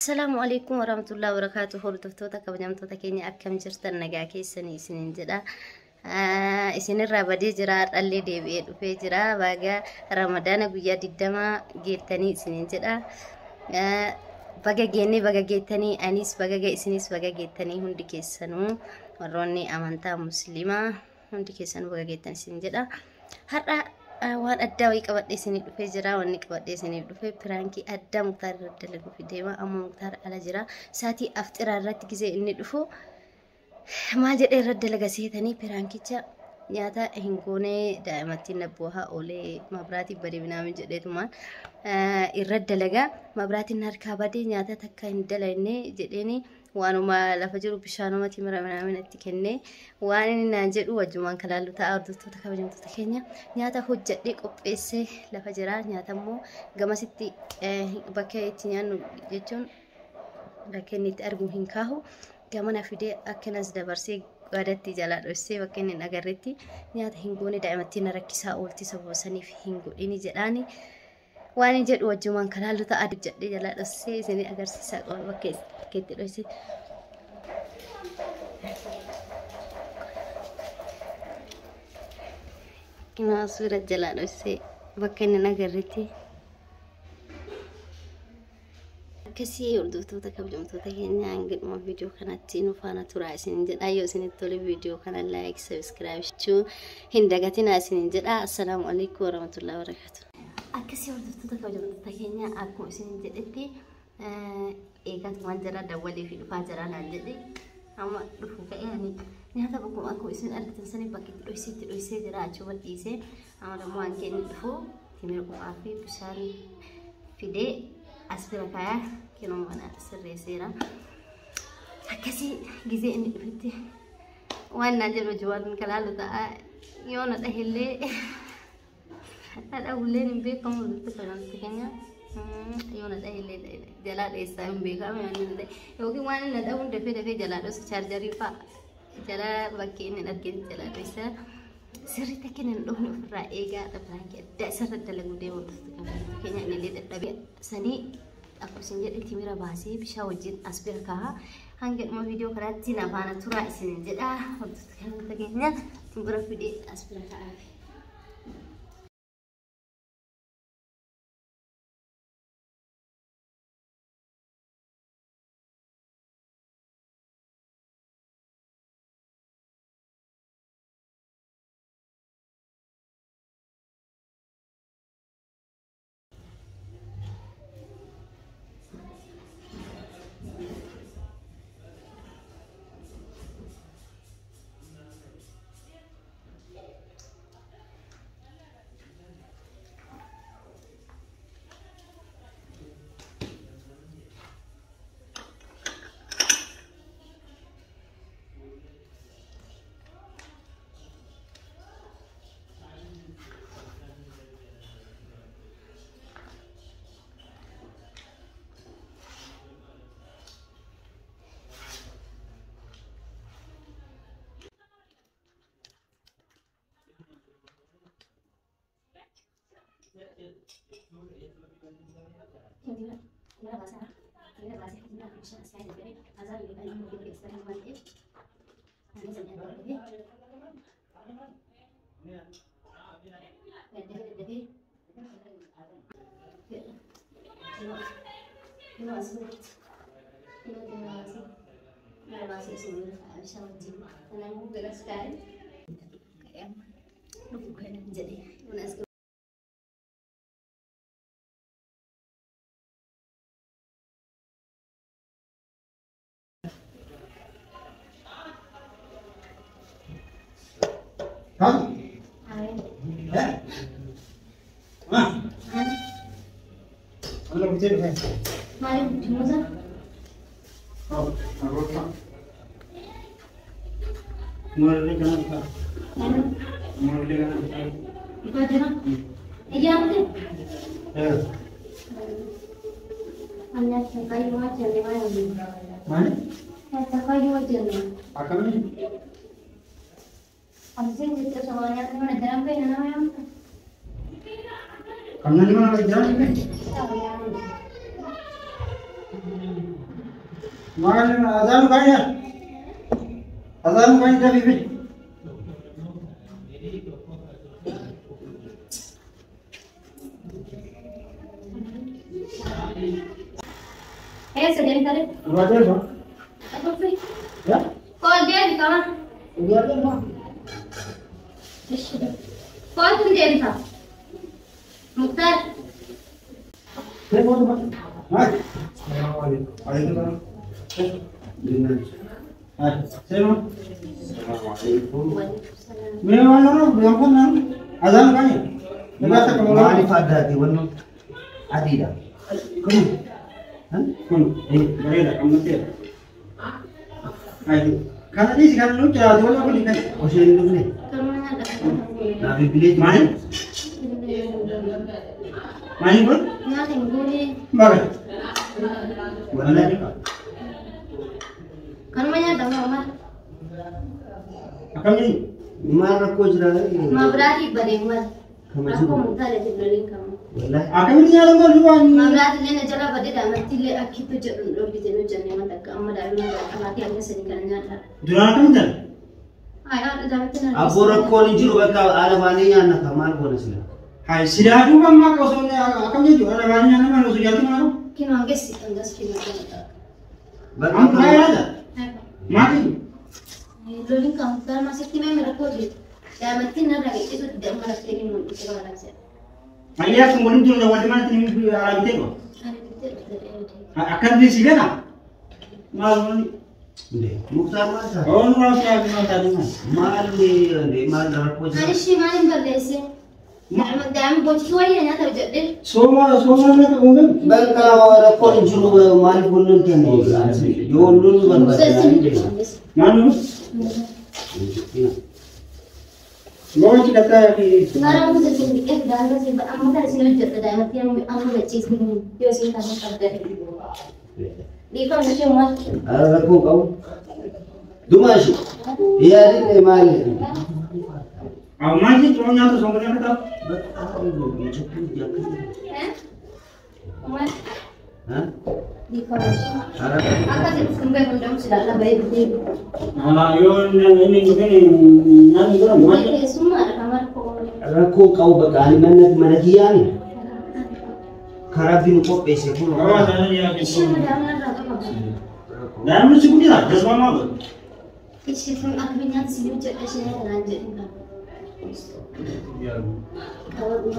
Assalaamu alaikum warahmatullahi wabarakatuh. Hordoftoota kabajamtoota keenya akkam jirtan nagaa keessanii isiniin jedha. Isinirraa badee jira har'allee deebi'ee dhufee jira. Baga Ramadaana guyyaa 20 geettanii isiniin jedha. Baga geennee baga geettanii anis baga ga'e isinis baga geettanii hundi keessanuu warroonni amantaa musliimaa hundi keessanuu baga geettan isiniin jedha. Har'a waan addaa wayii qabadhee isinii dhufee jira. Wanni qabadhee isiniif dhufe piraankii addaa Muktaar irratti dalaguuf deema. Amma Muktaar ala jira. Saatii afxiraa irratti gisee inni dhufu maal jedhee irratti dalaga seetanii piraankicha nyaata hin goone daa'imattiin nabboohaa oolee mabraatiin badee minaamin jedheetumaan irratti dalaga. Mabraatiin harkaa badee nyaata takka hin dalagne jedheeni waanuma lafa jiru bishaanuma timira minaamin itti kennee waan inni naan jedhu wajjumaan kan laallu ta'a. Hordoftoota kabajamtoota keenya nyaata hojjedhee qopheessee lafa jira. Nyaata immoo gamasitti bakka itti nyaannu jechuun bakka inni itti argu hin kaahu. Gamana fidee akkanas dabarsee gaadatti jalaa dhoksee bakka inni hin agarretti nyaata hin goone daa'imattiin na rakkisaa oolti sababa saniif hin godhini jedhaani. Waan inni jedhu wajjumaan kan laallu ta'a. Hojjedhee jalaa dhoksee isinii agarsiisaa qaba bakka itti dhoksee. Kinoo suura jalaa dhoksee bakka inni hin agarretti. Akkasii hordoftoota kabajamtoota keenya hanga dhuma viidiyoo kanatti nu faana turaa isiniin jedha. Yoo isinitti tole viidiyoo kana like, subscribe gochuu hin dagatinaa isiniin jedha. Assalaamu alaikum warahmatullahi wabarakatuh. Akkasii hordoftoota kabajamtoota keenya akkuma isiniin jedhetti eegatumaan jira dawwalee fi dhufaa jira naan jedhe. Amma dhufu ka'ee ani nyaata bakkuma akkuma isin argitan sanii bakka itti dhoysee itti dhoysee jira achuma dhiisee amma immoo hanqee inni dhufu timira qophaa fi bishaan fidee as bira kaayaa kinoo mana sirreesseera. Akkasii gizee inni dhufetti waan naan jedhu hojii kalaalu ta'a yoo na dhahillee dhadhawulleen hin beekamu hordoftoota kabajamtoota keenya. Yoo na dhahillee jalaa dheessaa hin beekamu yookiin waan inni na dhahuun dafee dafee jalaa dhosu chaarjarii fa'a jalaa bakkee inni hin argine jalaa dhosa. Sirriitti akka inni hin dhufne ofirraa eegaa piraankii addaa isarra dalaguu deemu hordoftoota kabajamtoota keenya inni illee dadhabee sanii akkuma isin jedhe timira baasee bishaan wajjin as bira kaa'a. Hanga dhuma viidiyoo kanaatti na faana turaa isin jedha hordoftoota kabajamtoota keenya timira fidee as bira kaa'a. Ha? Ha? Alla butee dhufee. Maaliif muza? Murri kana dhufa. Murri kana dhufa. Dhufaa jira? Ijaa mute? Ani kayyuu hojjenne maali? Maali? Kayyuu hojjenne. Akkamii? Asii jettee osoo nyaatni mana jiran beekna nama yaamta. Kan namni mana jiran hin beekne? Ta'u yaamta. Maal azaanu kaaya? Azaanu kaaya dafii fi. Eessa deemtare? Dhugaatii dhufa. Dhufi. Yaa? Kool deemi kama. Dhugaatii dhufa. Kooltu deemta. Muktaar. Seemoo dhufa. Maal? Salaamu alaikum. Alaikum salaam. Seemoo. Salaamu alaikum. Mee waan nama biyyan kun naan azaanu kaaya? Dhugaata akka mul'atu. Maaliif addaati wanni adiidha? Kun. Kun bareeda gammateera. Kana dhiisi kana nu jiraatu wala kun kan. Osoo hin dhufne. Kanuma nyaadha. Naa bilbilee Maali? Maali kun? Nyaata hin goone. Baga. Wallahi. Kanuma nyaadha moo maal? Akkam jedhi? Maal rakkoo jira? Mabiraatii badee maal? Kama Rakkoo jiru. muktaara loliin kama. Wallahi. Akkamitti nyaata maal waan? Mabiraatii illee na jala badee daa'imatti illee akkitti jedhu nu dhoofite nu jennee mata akka amma daa'imman qabaatii hanga sadii kana nyaadha. Duraan akkamitti dhala? Ay haadha daa'imatti na Abboo rakkoon hin jiru bakka haala baanee nyaanna kan maal goona sila? Hai silaa duuba ammaa osoo akkam jechuudha? Haala baanee nyaanna maal osoo jaartii mana qabu? Kinoo hangas hangas kinoo kana. Bakka Amma maa yaada? Maal jedhu? Loliin kan muktaara maasitti mee rakkoo jiru. Daa'imatti narraa qiccitu damma laftee ni mul'isu kana laksee. Ayyaa kun waliin jiru wanti mana itti alaa bitee qaba. Ani bitee dhufte. Akkamitti si gana? Maal wani? Muktaar maal taate? Oon maal taate maal taate maal? Maal maal rakkoo jira? Ani ishee maaliin balleesse? Daa'imni boochisuu wayya nyaata hojjedhe. Sooma sooma nama qabu. Bakka rakkoon hin jiru maaliif walloon kennu? Yoo walloon barbaade. Maal nu? Loon cidhataa fi. Karaa musa isin dhiqeef daa'ima isin amma kana isin hojjedha daa'imatti amma machiisni yoo isin kan qabdan. Dhiifama ishee maal? Rakkoo qabu. Dumaashi. Yaadin maali? Maal jechuun nyaata osoo hin godhin akka ta'u? Maal? Dhiifama ishee. Akka isin dhuftuun beeku hunda'u silaa bahee dhufee. Yoo inni hin dhufin nyaanni godhamu maal? Keessummaadha kan rakkoo. Rakkoo qabu bakka ani mana kiyyaani. Karaa fi nu qopheesse kun. Qabaa isaanii yaa Ishee daa'imni irraa qaba. Daa'imni si guddisa jazbaa maal godhu? Ishee kun akka nyaata isin hojjedha ishee nyaata naan jedhin qaba.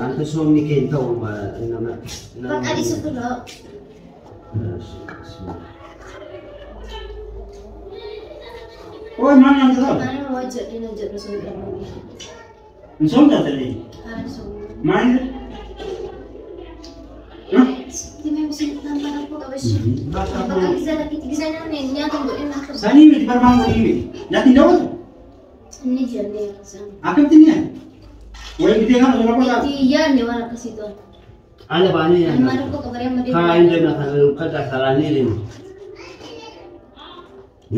Anta soomni kee hin ta'u nama. Bakka dhiisu kun Oi maal nyaata ta'u? Ani hojjedhe na jedhu sun qabu. Hin soomtaa ta'e? Ani sun. Maal? Sanii miti barbaadu godhii miti. Nyaati hin daawwatu? Inni jennee san. Akkamitti ni nyaata? Wayii bitee kana osoo rakkoo taate? Itti yaadne waan akkasii ta'u. Ala baanee Ani maal nyaanna. rakkoo qabaree amma Kaa hin deemna kan kadhaa salaannee deemna.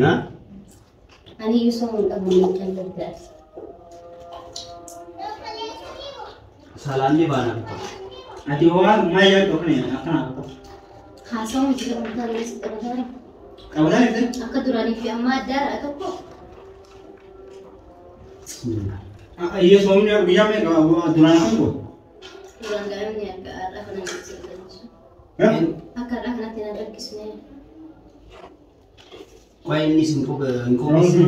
Yaa? Ani iyyuu soomuu hin qabu miidhaan gargaarsa. Salaannee baana bakka. Ati waan maal yaaddu akkana akkana akka Haasawuu jira wantoota sitti qabatanii. Qabataa jirte? Akka duraanii fi amma addaadha tokko. Iyyoo soomni guyyaa meeqa duraan akkam godhu? Duraan daa'imni akka har'a kana natti Akka har'a kanatti na rakkisne. Qoy inni isin hin qopheessine.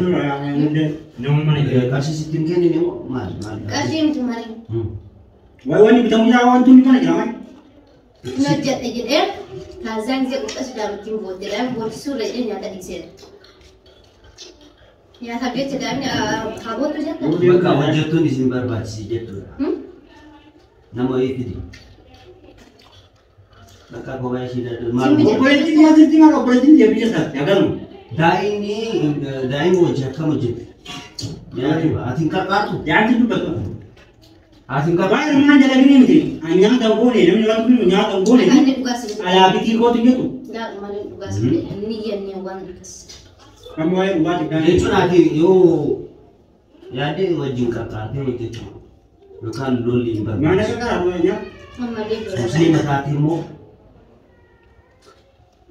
Qarshii sitti hin kennine moo maal maal? Qarshii miti malee. Wayi wanni bitamu jira wanti hundi mana jira maal? Inni hojjedhe jedhee kaazaan gisee qopheessu daa'imtiin booddee daa'imni boochisuu irra jedhee nyaata dhiiseera. Nyaataaf jecha daa'imni haa boottu jetta. Bakka hojjettuun isin barbaachisi jechuudha. Nama wayii fidi. Bakka kophaa ishee dadhabu. Maal Simmi jedhe. Obboleettiin maal maal obboleettiin deebii jirtaati agaruma. Daa'imni daa'ima hojii akkam hojjette? Nyaatu ati hin qarqaartu? Jaartiin dubbatu. Ati hin qarqaartu? Baay'ee namaan jalaqanii miti. Ani nyaata hin goone namni waan kun nyaata hin goone. Inni dhugaa si Alaa bitii kootu jedhu. Malee dhugaa si inni jennee waan akkas. Amma waa'ee dhugaatii kan. Jechuun ati yoo yaaddee wajjin qarqaartee hojjechuu yookaan lolli hin Maal barbaachisu. akka karaa nyaata. Ammallee Suusii mataatii immoo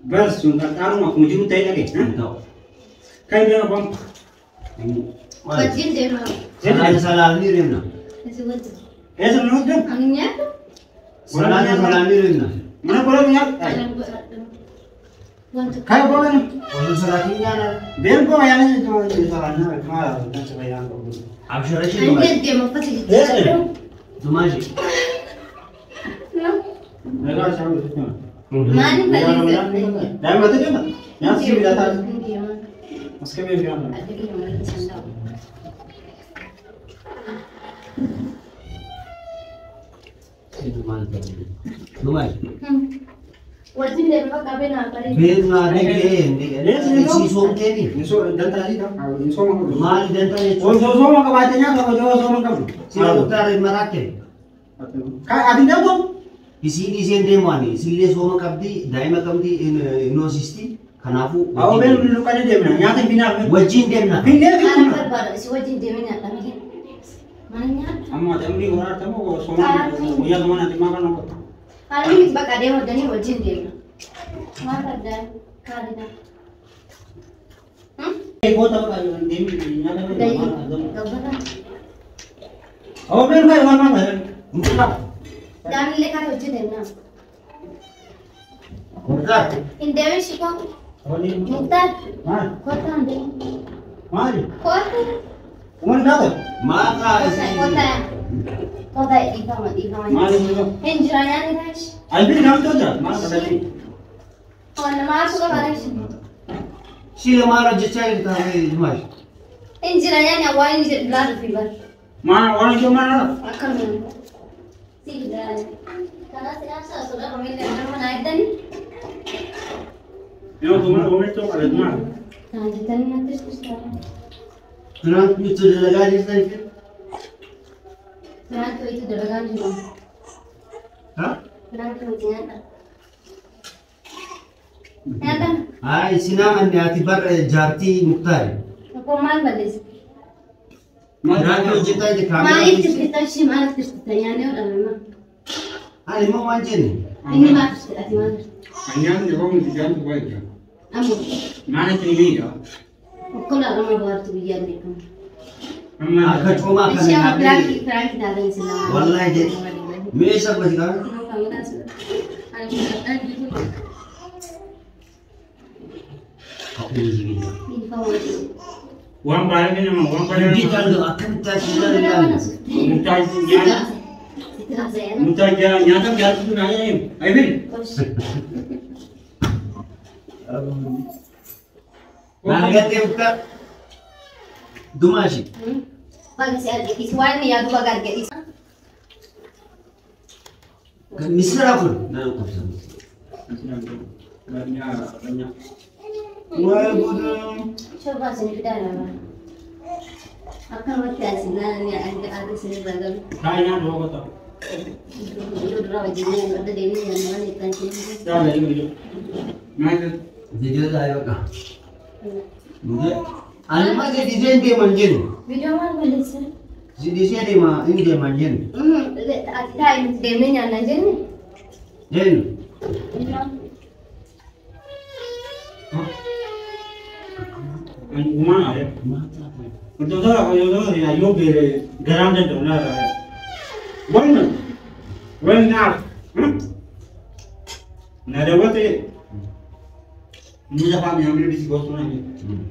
Bas sun qarqaaruma akkuma jiru ta'e dhage. Kan deema bam. Wajjin deema. Salaata salaatni deemna. Isin wajjin. Eessa nu deemu? Ani nyaata. Salaata salaatni deemna. Mana bola nyaata. Wanta. Kai bola ni. Osoo salaatiin nyaana. Beem bola yaani salaatni maal dansa bayyaan qabu. Abshira ishee Ani dumaashi. deema uffata jijjiirra. Dumaashi. Nagaa isaa hojjetu. Maaliif balleessa? Daa'ima deema. Nyaata si bilataa. Deema. Maskee beekaa. Dumaashi. Wajjin deema qabeenaa bareeda. Beeknaa deemee soomteeni. Dantaa sii ta'u. Sooma qabu. Maali dantaa jechuun? Osoo sooma qabaate nyaata osoo sooma qabu. Si muktaar maraatte. Kai ati deemtu? Isiin isheen deemu ani isillee sooma qabdi daa'ima qabdi hin hoosisti kanaafuu Awwa beenu lulluqanii deemna nyaata finaaf. Wajjin deemna. Finnee Maal finna. barbaada? Isin wajjin deemee nyaadha malee. Mana nyaadha. Amma ati amrii horaartamu sooma guyyaa sooma nyaati maa kana qotta. Haalli miti bakka deemu danii wajjin deemna. Maal barbaada? Kaalidha. Goota bakka deemi nyaata Dayii. finna. Gabbata. Awwa beenu kai waan maal Daanillee kaata wajjin deemna. Muktaar. Hin deemin shikoo. Muktaar. Maal? Kottaa hin deemin. Maali? Kottaa. Uummanni taate? Maakaa isin. Kottaa. Kottaa dhiifama dhiifama. Maali? Hin jira nyaanni taashi. Albiin kamtu jira? Maal qabatti? Wanna maaltu qaba taashi? Siila maal hojjechaa jirta Dumaashi? Hin jira nyaanni waan inni jedhu biraa dhufi bara. Maal waan ijoo maal haala? Akkanuma. Si biraa. Karaa siyaasa osoo dhabamee illee nama naa eddani. Yoo tumana oomishtuu qabatu maal? Naa jettanii natti turtaa. Tunaantu itti dalagaa jirtan fi? Biraanki wayitu dalagaa jiru. Ha? Biraanki wayitu nyaadha. Nyaadha. Haa isinaa manni ati bar jaartii Muktaari. Tokko maal balleessa? Biraanki hojjetaa jirti Maaliif kaameraa. tirfita ishee maaliif tirfita nyaannee hodhame? Ani immoo waan jenne. Inni maal tirfita ati maal tirfita? Anyaan yeroo nuti jaantu baay'ee. Ammoo Maal itti ni miidha? okkolaa lama bohaartu guyyaan beekamu. Akka coomaa kana Ishee amma nyaatee. biraanki biraanki taatan isin lama. Wallaahi jedhe. Meeshaa gosi qaba. Waan baay'ee nama waan baay'ee Dubbii kan akkamitti taasisaa danda'an? Mutaa nyaata jaalatu naa jedhamu. Aybin. Maal gattee Muktaar? Dumaashi. Waan yaadu baga argisiisa. Misira kun na dhukkubsa. Waay guutuu. Shorbaa isin fidaa nama. Akkanumatti asinaan argisiisa irraa galu. Kaayinaa dhoo qotaa. Yeroo duraa wajjin adda deemnee nyaanna waan ittaan keessa. Jaalala jiru. Maal? Viidiyoo isaa bakka. Ani ma si dhiisee deeman jennu. Viidiyoo maal balleessa? Si dhiisee deema hin deeman jennu. Ati taa'e nuti deemnee nyaanna jenne. Jennu. Uumaan aare. Hordoftoota hordoftoota yoo beele garaan danda'u naa wanna wanna na daawwate ni lafaa mi'aamni bisi goosuu na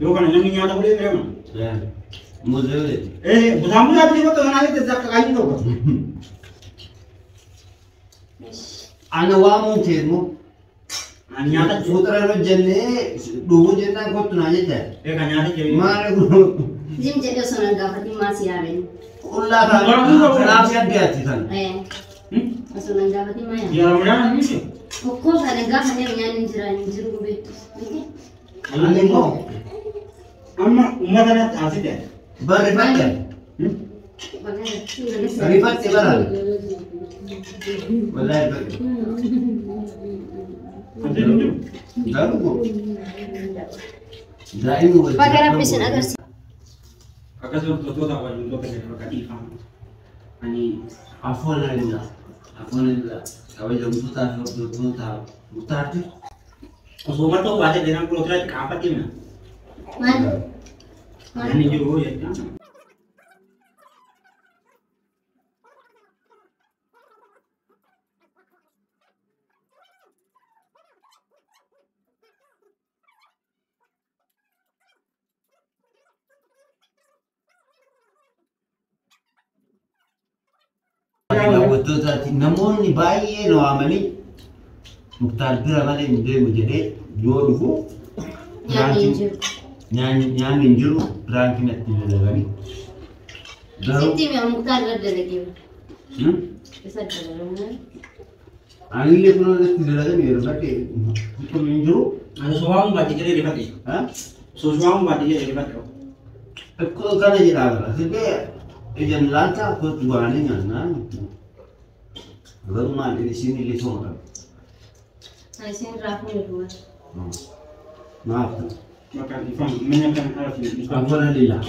yoo kana namni nyaata godhee beekama. Muuzee. Eh busaamu yaabni bakka kanaa jettee akka qaayii tokko. Ana waamuun kee immoo Ani nyaata fuuxara hojjennee dhuguu jennaan kottu naa jette. Egaa nyaata jedhee. Maali kun Jim jedhee osoo nan gaafatin maal si yaabeen? Qullaa ta'a kanaaf si addaatti tan. Osoo nan gaafatin maal yaabeen? Yaa Ramadaan miti. Okkoo kana gaafannee nyaanni hin jira hin jiru beektu. Ani immoo Amma uummata natti asii barreeffadhe. Rifatte bara. Wallaahi rifadhe. Garuu koo daa'imni wajjin. Baga Rabbi isin agarsiisa. Akkasumas hordoftoota hawaasaa keenya bakka dhiifama. Ani Afoon alilaa. Afoon alilaa. Kabajamtootaa fi hordoftoota murtaa'aati. Osoo martoo baatee deemaan kun otoo qaanfattee mina. Maal? Nyaanni jiru jechuudha. Daawwattootaati namoonni baay'ee na waamanii Muktaar bira malee hin deemu jedhee yoo dhufu Nyaanni hin jiru. Nyaanni hin jiru piraankiin natti dalaganii. Garuu Sitti hime Muktaar irra dalagee. Isa dalagee. Anillee kunoo irratti dalagame yeroo baay'ee kun hin jiru. Ani sobaamuu baatee jedhee rifadhe. Sobaamuu baatee jedhee rifadhe. Ikkoo kana jedhaa bara. Sillee ijaan laaltaa kootu baanee nyaannaa. Garuu maal isin illee sooma qaba. Ani isin raafuu ni du'a. Maaf ta'u? Bakka ifaan mana kan haala fi Afwan lillah.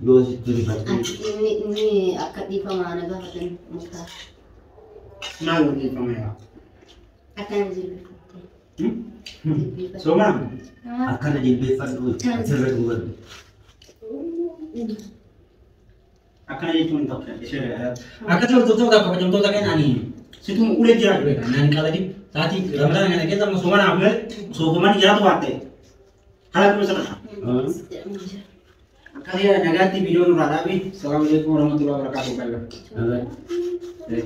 Yoo sitti rifadhe. Inni inni akka dhiifamaa na gaafatan Muktaar. Maal hojjetama yaa? Akkana jilbeeffattee. Sooma. Akkana jilbeeffadhu asirra duwwadhu. Akkana jechuun ta'u. Akkasuma hordoftoota kabajamtoota keenya ani situma ulee jiraatu beeka. Naan qaladi sa'aatii Ramadaan kana keessa amma sooma naaf malee soofaman jiraatu baatte haala kuma sana. Akkasii nagaatti viidiyoo nurraa dhaabi. Salaamu alaikum warahmatullahi wabarakatuh. Baay'ee.